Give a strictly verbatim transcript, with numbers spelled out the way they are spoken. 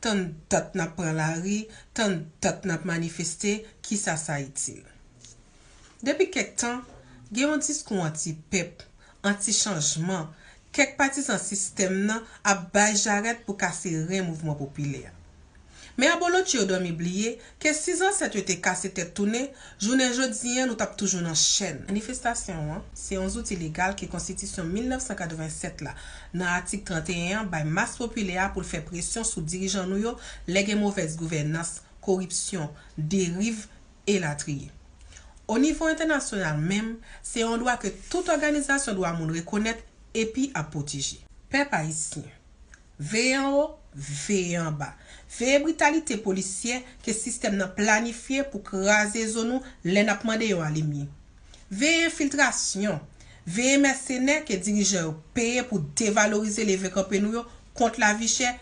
tann dat n ap pran lari, tann dat n ap manifeste, kisa sa itil? Depi kèk tan, gen yon diskou anti-pèp, anti-chanjman, kèk patizan sistèm nan ap bay jarèt pou kase ren mouvman popilè a. Men abolotcho yo dòmi bliye ke si zansèt yo te kase tèt tounen, jounen jodi a nou t ap toujou nan chèn. Manifestasyon an se yon zouti legal ke Konstitisyon mil nèf san katrevennsèt la, nan atik tranteyen an, bay mas popilè a pou l fè presyon sou dirijan nou yo lè gen movèz gouvènans, koripsyon, deriv, elatriye. O nivo entènasyonal menm, se yon dwa ke tout òganizasyon dwa moun rekonèt epi ap pwoteje. Pèp ayisyen, veye anwo, veye anba. Veye britalite polisyè ke sistèm nan planifye pou kraze zo nou lè n ap mande yon alimye. Veye enfiltrasyon, veye mèsenè ke dirijan yo peye pou devalorize leve kanpe nou yo kont lavi chè,